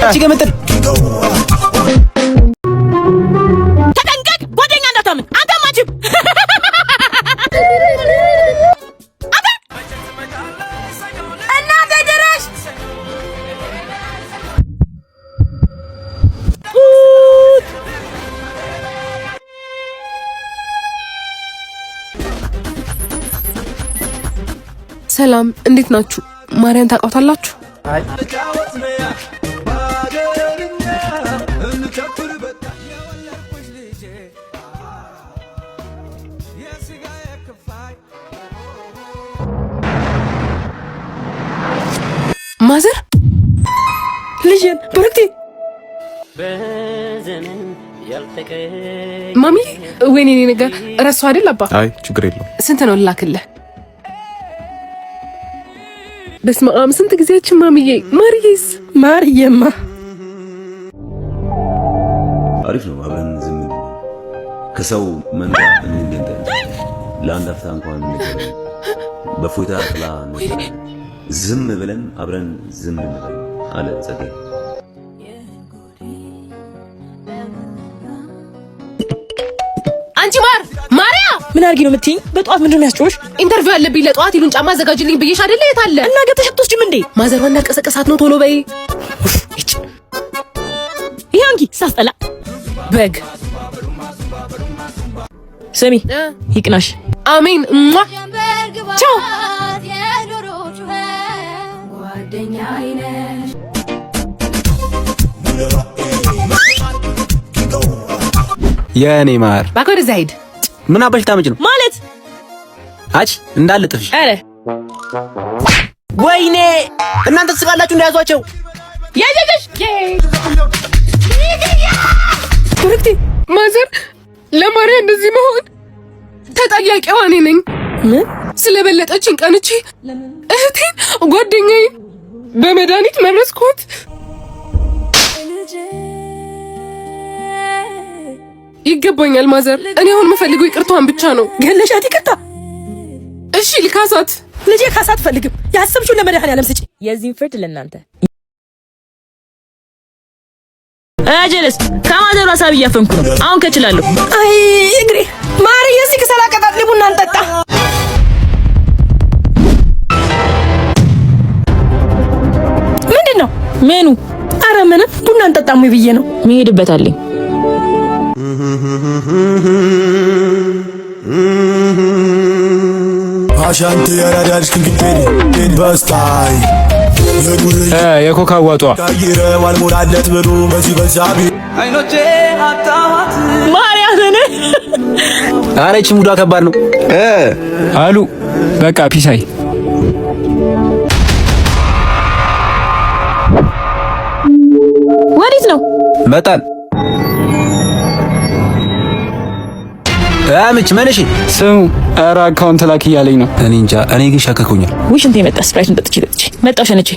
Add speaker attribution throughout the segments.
Speaker 1: እቺ ገምጥል።
Speaker 2: ተጠንቀቅ፣ ጓደኛ እንዳታምን። አንተም አንቺም። አንተ እናቴ ድረሽ። ጡት።
Speaker 3: ሰላም፣ እንዴት ናችሁ? ማርያን ታውቃታላችሁ? ማዘር፣
Speaker 2: ልጄን ብሩክቲ።
Speaker 3: ማሚ፣ ወይኔ እኔ ነገር ረሳሁ አይደል አባ?
Speaker 4: አይ፣ ችግር የለውም።
Speaker 3: ስንት ነው ልላክልህ? በስመ አብ፣ ስንት ጊዜያችን ማሚዬ። ማርዬስ?
Speaker 2: ማርዬማ
Speaker 5: አሪፍ ነው። አብረን ዝም እንበል። ከሰው መንጋ እንገንጠል። ለአንድ አፍታ እንኳን እንገናኝ። በፎይታ ጥላ እንገናኝ። ዝም ብለን አብረን ዝም እንበል አለ ጸጋዬ።
Speaker 3: አንቺ ማር ማርያ።
Speaker 2: ምን አድርጊ ነው የምትይኝ? በጠዋት ምንድን ነው የሚያስጮሽ?
Speaker 3: Interview አለብኝ ለጠዋት፣ ይሉን ጫማ አዘጋጅልኝ ብዬሽ አይደለ? የት አለ?
Speaker 2: እና ገብተሽ አትወስጂም እንዴ?
Speaker 3: ማዘሯ እንዳልቀሰቀሳት ነው። ቶሎ በይ።
Speaker 2: ይሄ አንኪ ሳስጠላ።
Speaker 3: በግ።
Speaker 2: ስሚ፣ ይቅናሽ።
Speaker 3: አሜን። እሟ፣ ቻው።
Speaker 1: የኔ ማር።
Speaker 3: እባክህ ወደዛ ሂድ።
Speaker 1: ምን አባሽ ታመጭ ነው?
Speaker 2: ማለት?
Speaker 1: አች እንዳለ ጥፍሽ።
Speaker 2: ኧረ።
Speaker 1: ወይኔ፣ እናንተ ትስቃላችሁ፣ እንዳያዟቸው።
Speaker 2: ያያያሽ።
Speaker 3: ብሩክቲ፣ ማዘር፣ ለማርያ እንደዚህ መሆን ተጠያቂዋ እኔ ነኝ።
Speaker 2: ምን?
Speaker 3: ስለበለጠችኝ ቀንቼ እህቴን ጓደኛዬን በመድኃኒት መረዝኳት። ይገባኛል ማዘር። እኔ አሁን የምፈልገው ይቅርታዋን ብቻ ነው።
Speaker 2: ገለሻት ይቅርታ።
Speaker 3: እሺ፣ ልካሳት።
Speaker 2: ልጄ ካሳ አትፈልግም። ያሰብሽውን ለመድኃኒዓለም ስጪ። የዚህን ፍርድ ለእናንተ። አጀለስ ከማዘሯ ሳብ እያፈንኩ ነው። አሁን ከችላለሁ። አይ እግሬ። ማርዬ፣ እስኪ ከሰል አቀጣጥሊ፣ ቡና እንጠጣ። ምንድን ነው? ምኑ? አረ ምንም፣ ቡና እንጠጣም ወይ ብዬ ነው። መሄድበት አለኝ።
Speaker 6: አሻንቲ የራዳልሽ ክንክቴኒ በስታይ
Speaker 7: የኮካ ዋጧ።
Speaker 6: ቀይረዋል ሞላለት ብሎ በዚህ በዛ
Speaker 2: ማርያምን።
Speaker 1: ኧረ ይህቺ ሙዷ ከባድ ነው።
Speaker 7: አሉ በቃ ፒሳይ።
Speaker 2: ወዴት ነው?
Speaker 1: መጣን። አምች መንሽ።
Speaker 7: ስሙ፣ ኧረ account ላክ እያለኝ ነው።
Speaker 1: እኔ እንጃ፣ እኔ ግን ሸከኮኛል።
Speaker 2: ውይ፣ ሽንቴ መጣ። ስፕራይቱን ጠጥቼ ጠጥቼ መጣሁ ሸንቼ።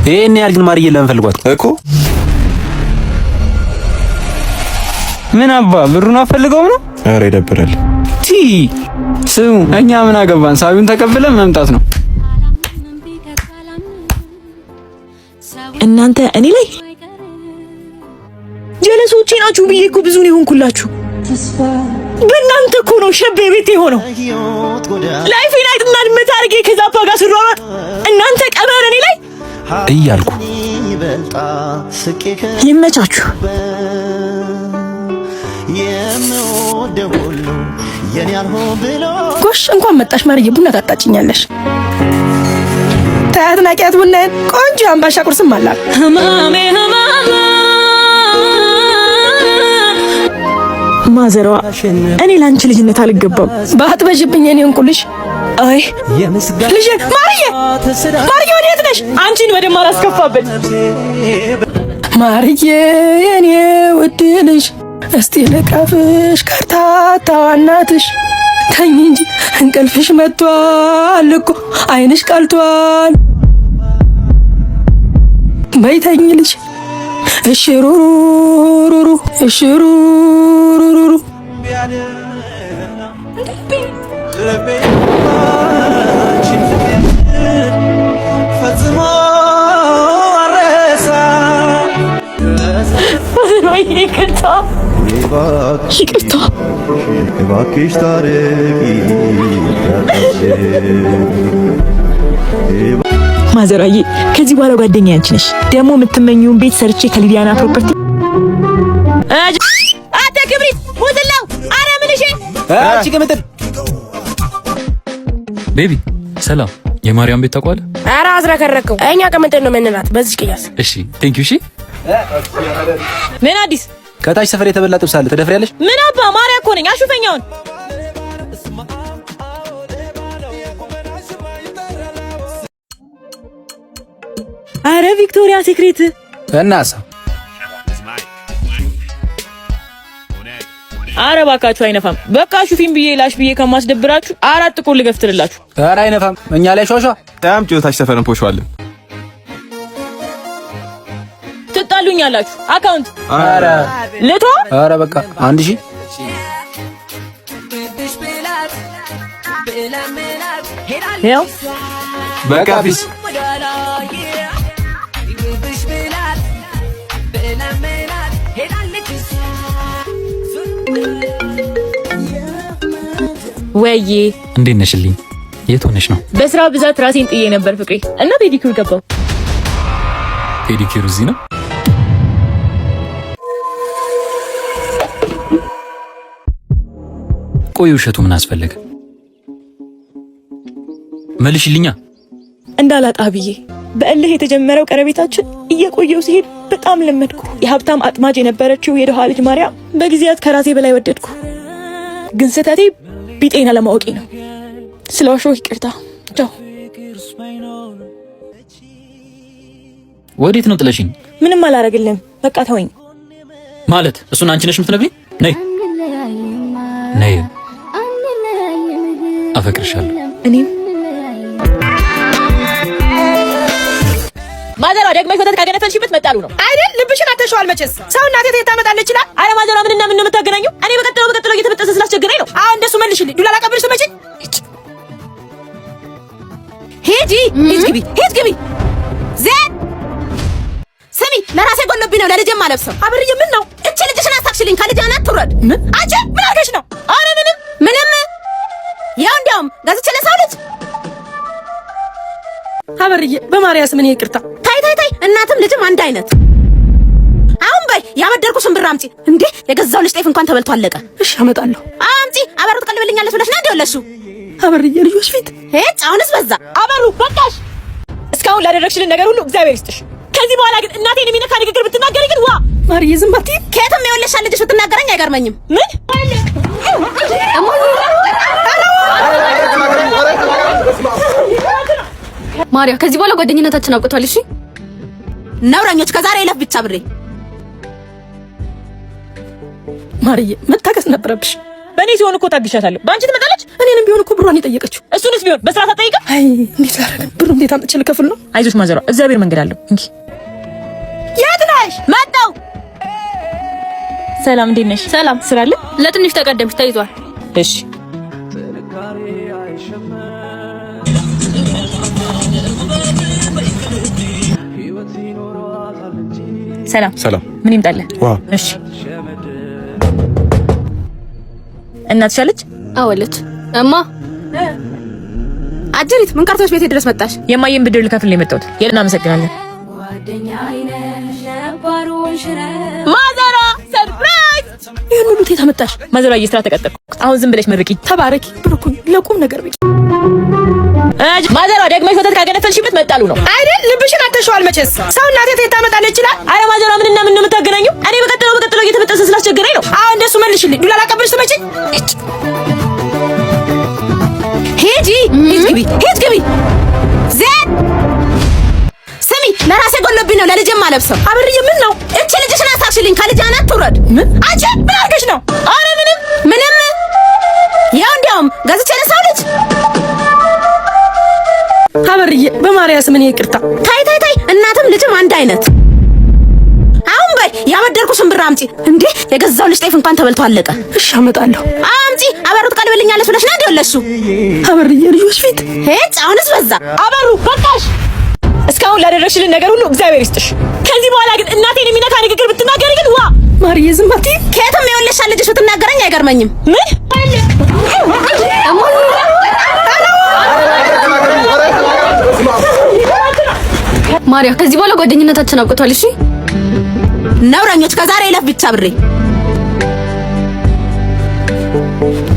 Speaker 1: ይሄን ያህል ግን ማርዬ ለምን ፈልጓት?
Speaker 4: እኮ።
Speaker 7: ምን አባ ብሩን አፈልገውም ነው።
Speaker 4: ኧረ ይደብራል።
Speaker 7: ቲ ስሙ፣ እኛ ምን አገባን? ሳቢውን ተቀብለን መምጣት ነው።
Speaker 2: እናንተ እኔ ላይ ጀለሶቼ ናችሁ ብዬ እኮ ብዙ ነው የሆንኩላችሁ። በእናንተ እኮ ነው ሸቤ ቤት የሆነው። Life ኤን አይጥና ድመት አድርጌ ከዛፓ ጋር ስሯሯጥ እናንተ ቀመር እኔ ላይ
Speaker 1: እያልኩ።
Speaker 2: ይመቻችሁ።
Speaker 8: ጎሽ፣ እንኳን መጣሽ ማርዬ፣ ቡና ታጣጭኛለሽ። ታያት ናቂያት ቡናዬን። ቆንጆ አምባሻ ቁርስም አላት።
Speaker 2: ህማሜ ህማማ ማዘሯ፣ እኔ ለአንቺ ልጅነት አልገባም።
Speaker 8: ባትበዥብኝ የኔ እንቁልሽ።
Speaker 2: አይ
Speaker 8: ልጄ ማርዬ፣ ማርዬ ወዴት ነሽ?
Speaker 2: አንቺን ወደማላስከፋበት።
Speaker 8: ማርዬ የኔ ውድ ልጅ፣ እስቲ ልቀፍሽ ከርታታዋ እናትሽ። ተኝ እንጂ፣ እንቅልፍሽ መጥቷል እኮ፣ አይንሽ ቀልቷል። በይ ተኝ ልጅ። እሺ ሩሩሩሩ፣ እሺ ሩሩሩሩ።
Speaker 2: ይቅርታ።
Speaker 6: እባክሽ ታረቂ።
Speaker 2: ማዘራዬ፣ ከዚህ በኋላ ጓደኛ አንቺ ነሽ። ደግሞ የምትመኚውን ቤት ሰርቼ ከሊዲያና Property። አንተ ክብሪት ሙዝላው፣ አረ ምንሽ?
Speaker 1: አንቺ ቅምጥል።
Speaker 4: Baby ሰላም፣ የማርያም ቤት ታውቀዋለህ?
Speaker 3: ኧረ አዝረከረከው። እኛ ቅምጥል ነው የምንላት በዚህ ቅያስ።
Speaker 4: እሺ thank you። እሺ።
Speaker 2: ምን አዲስ?
Speaker 1: ከታች ሰፈር የተበላ ጥብስ አለ፣ ትደፍሪያለሽ?
Speaker 2: ምን አባ ማርያ እኮ ነኝ አሹፈኛውን። አረ Victoria Secret።
Speaker 1: እናሳ?
Speaker 2: አረ ባካችሁ አይነፋም። በቃ ሹፊን ብዬ ላሽ ብዬ ከማስደብራችሁ አራት ጥቁር ልገፍትርላችሁ።
Speaker 1: ኧረ አይነፋም። እኛ ላይ ሿሿ።
Speaker 9: አምጪው፣ ታች ሰፈርን ፖሸዋለን።
Speaker 2: ትጣሉኛላችሁ። Account
Speaker 1: ኧረ
Speaker 2: ልቶ
Speaker 1: ኧረ በቃ 1000።
Speaker 2: ያው።
Speaker 9: በቃ peace።
Speaker 2: ወዬ።
Speaker 4: እንዴት ነሽልኝ? የት ሆነሽ ነው?
Speaker 2: በስራ ብዛት ራሴን ጥዬ ነበር ፍቅሬ፣ እና pedicure ገባው።
Speaker 4: Pedicure እዚህ ነው? ቆይ ውሸቱ ምን አስፈለገ? መልሽልኛ።
Speaker 2: እንዳላጣ ብዬ። በእልህ የተጀመረው ቀረቤታችን እየቆየው ሲሄድ በጣም ለመድኩ። የሀብታም አጥማጅ የነበረችው የድሃ ልጅ ማርያም በጊዜያት ከራሴ በላይ ወደድኩ። ግን ስህተቴ ቢጤን አለማወቄ ነው። ስለ ዋሾህ ይቅርታ። ቻው።
Speaker 4: ወዴት ነው ጥለሽኝ?
Speaker 2: ምንም አላረግልም። በቃ ተወኝ።
Speaker 4: ማለት እሱን አንቺ ነሽ የምትነግሪኝ? ነይ ነይ፣ አፈቅርሻለሁ።
Speaker 2: እኔም። ማዘሯ፣ ደግመሽ ወተት ካገነፈልሽበት መጣሉ ነው።
Speaker 8: አይደል? ልብሽን አተሸዋል መቼስ። ሰው እናቴ የት ታመጣለች ይችላል።
Speaker 2: አረ ማዘሯ፣ ምንና ምን ነው የምታገናኘው? እኔ በቀጥለው በቀጥለው እየተበጠሰ ስላስቸገረኝ ነው።
Speaker 8: አዎ እንደሱ መልሽልኝ። ዱላ ላቀብልሽ ትመጪ።
Speaker 10: ሂጂ፣ ሂጅ ግቢ፣ ሂጅ ግቢ። ዜድ ስሚ፣ ለራሴ ጎሎብኝ ነው ለልጄም አለብሰው።
Speaker 8: አብርዬ ምን ነው?
Speaker 10: እቺ ልጅሽን አስታክሽልኝ፣ ከልጅ አናት ትውረድ።
Speaker 8: ምን? አንቺ ምን አድርገሽ ነው?
Speaker 2: አረ ምንም።
Speaker 10: ምንም። ያው እንዲያውም ገዝቼ ለሰው ልጅ።
Speaker 8: አበርዬ፣ በማርያም ስም እኔ ይቅርታ።
Speaker 10: ታይ ታይ ታይ፣ እናትም ልጅም አንድ አይነት። አሁን በይ ያበደርኩሽን ብር አምጪ። እንዴ የገዛው ልጅ ጤፍ እንኳን ተበልቶ አለቀ።
Speaker 8: እሺ አመጣለሁ።
Speaker 10: አምጪ። አበሩ ትቀልብልኛለች ብለሽ ነው እንዴ ወለድሽው?
Speaker 8: አበርዬ ልጆች ፊት።
Speaker 10: ሄጭ፣ አሁንስ በዛ።
Speaker 2: አበሩ በቃሽ። እስካሁን ላደረግሽልን ነገር ሁሉ እግዚአብሔር ይስጥሽ። ከዚህ በኋላ ግን እናቴን የሚነካ ንግግር ብትናገሪ ግን ዋ።
Speaker 8: ማርዬ ዝም አትይም።
Speaker 10: ከየትም የወለድሻት ልጅሽ ብትናገረኝ አይገርመኝም።
Speaker 2: ምን?
Speaker 3: ማርያ፣ ከዚህ በኋላ ጓደኝነታችን አብቅቷል። እሺ።
Speaker 10: ነውረኞች፣ ከዛሬ ይለፍ ብቻ ብሬ።
Speaker 8: ማርዬ መታገስ ነበረብሽ።
Speaker 2: በእኔ ሲሆን እኮ ታግሻታለሁ። በአንቺ ትመጣለች።
Speaker 8: እኔንም ቢሆን እኮ ብሯን የጠየቀችው።
Speaker 2: እሱንስ ቢሆን በስርዓት አትጠይቅም።
Speaker 8: አይ እንዴት ላደርግ? ብሩ እንዴት አምጥቼ ልከፍል ነው?
Speaker 2: አይዞሽ ማዘሯ፣ እግዚአብሔር መንገድ አለው። እንኪ።
Speaker 8: የት ነሽ?
Speaker 10: መጣው።
Speaker 2: ሰላም፣ እንዴት ነሽ?
Speaker 3: ሰላም።
Speaker 2: ስራ አለ?
Speaker 3: ለትንሽ ተቀደምሽ፣ ተይዟል።
Speaker 2: እሺ። ሰላም።
Speaker 9: ሰላም።
Speaker 2: ምን ይምጣልህ?
Speaker 9: ዋ።
Speaker 2: እሺ። እናትሽ አለች?
Speaker 3: አወለች እማ።
Speaker 10: አጀሪት፣ ምን ቀርቶሽ ቤቴ ድረስ መጣሽ?
Speaker 2: የማየን ብድር ልከፍል ነው የመጣሁት። እናመሰግናለን። ማዘሯ surprise!
Speaker 8: ይህን ሁሉ የት አመጣሽ?
Speaker 2: ማዘሯ፣ ስራ ተቀጠርኩ። አሁን ዝም ብለሽ መርቂ።
Speaker 8: ተባረኪ ብሩኩኝ ለቁም ነገር ብቻ።
Speaker 2: ማዘሯ፣ ደግመሽ ወተት ካገነፈልሽበት መጣሉ ነው።
Speaker 8: አይደል? ልብሽን አተሸዋል መቼስ። ሰው እናቴ የት ታመጣለች ይችላል።
Speaker 2: አረ ማዘሯ፣ ምንና ምን ነው የምታገናኘው? እኔ በቀጥለው በቀጥለው እየተበጠሰ ስላስቸገረኝ ነው።
Speaker 8: አዎ እንደሱ መልሽልኝ። ዱላ ላቀብልሽ ትመጪ።
Speaker 10: ሂጂ፣ ሂጅ ግቢ፣ ሂጅ ግቢ። ዜድ ስሚ፣ ለራሴ ጎሎብኝ ነው ለልጄም አለብሰው።
Speaker 8: አበርዬ ምን ነው?
Speaker 10: እቺ ልጅሽን አስታክሽልኝ፣ ከልጅ አናት ትውረድ።
Speaker 8: ምን? አንቺ ምን አድርገሽ ነው?
Speaker 2: አረ ምንም።
Speaker 10: ምንም። ያው እንዲያውም ገዝቼ ለሰው ልጅ።
Speaker 8: አበርዬ በማርያም ስም እኔ ይቅርታ።
Speaker 10: ታይ ታይ ታይ፣ እናትም ልጅም አንድ አይነት። አሁን በይ ያበደርኩሽን ብር አምጪ። እንዴ የገዛው ልጅ ጤፍ እንኳን ተበልቶ አለቀ።
Speaker 8: እሺ አመጣለሁ።
Speaker 10: አምጪ። አበሩ ትቀልብልኛለች ብለሽ ነው እንዴ ወለድሽው?
Speaker 8: አበርዬ ልጆች ፊት።
Speaker 10: ሄጭ፣ አሁንስ በዛ።
Speaker 2: አበሩ በቃሽ። እስካሁን ላደረግሽልን ነገር ሁሉ እግዚአብሔር ይስጥሽ። ከዚህ በኋላ ግን እናቴን የሚነካ ንግግር ብትናገሪ ግን ዋ።
Speaker 10: ማርዬ ዝም አትይም። ከየትም የወለድሻት ልጅሽ ብትናገረኝ አይገርመኝም። ምን
Speaker 3: ማርያ፣ ከዚህ በኋላ ጓደኝነታችን አብቅቷል። እሺ
Speaker 10: ነውረኞች፣ ከዛሬ ይለፍ ብቻ ብሬ።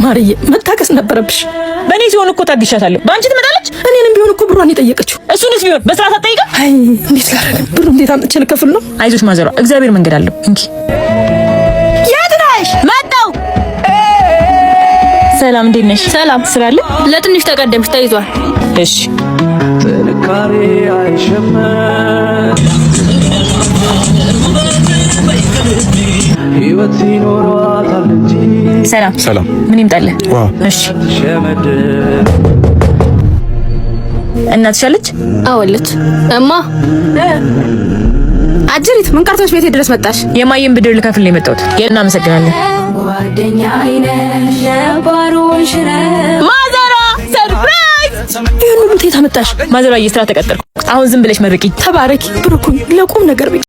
Speaker 8: ማርዬ መታገስ ነበረብሽ።
Speaker 2: በእኔ ሲሆን እኮ ታግሻታለሁ። በአንቺ ትመጣለች።
Speaker 8: እኔንም ቢሆን እኮ ብሯን የጠየቀችው።
Speaker 2: እሱንስ ቢሆን በስርዓት አትጠይቅም።
Speaker 8: አይ እንዴት ላደርግ? ብሩ እንዴት አምጥቼ ልከፍል ነው?
Speaker 2: አይዞሽ ማዘሯ፣ እግዚአብሔር መንገድ አለው። እንኪ።
Speaker 10: የት ነሽ? መጣሁ።
Speaker 2: ሰላም፣ እንዴት ነሽ?
Speaker 3: ሰላም።
Speaker 2: ስራ አለ?
Speaker 3: ለትንሽ ተቀደምሽ፣ ተይዟል።
Speaker 2: እሺ።
Speaker 6: ጥንካሬ አይሸመን ሕይወት ይኖሯታል እንጂ።
Speaker 2: ሰላም።
Speaker 9: ሰላም።
Speaker 2: ምን ይምጣልህ?
Speaker 9: ዋ።
Speaker 2: እሺ።
Speaker 6: ሸመድ።
Speaker 2: እናትሽ አለች?
Speaker 3: አዎ አለች። እማ።
Speaker 10: አጅሪት፣ ምን ቀርቶሽ ቤቴ ድረስ መጣሽ?
Speaker 2: የማየን ብድር ልከፍል ነው የመጣሁት። እናመሰግናለን። ማዘሯ፣ surprise!
Speaker 8: ይህን ሁሉ ከየት አመጣሽ?
Speaker 2: ማዘሯ፣ የስራ ተቀጠርኩ። አሁን ዝም ብለሽ መርቂኝ።
Speaker 8: ተባረኪ ብሩኩኝ ለቁም ነገር ብቻ።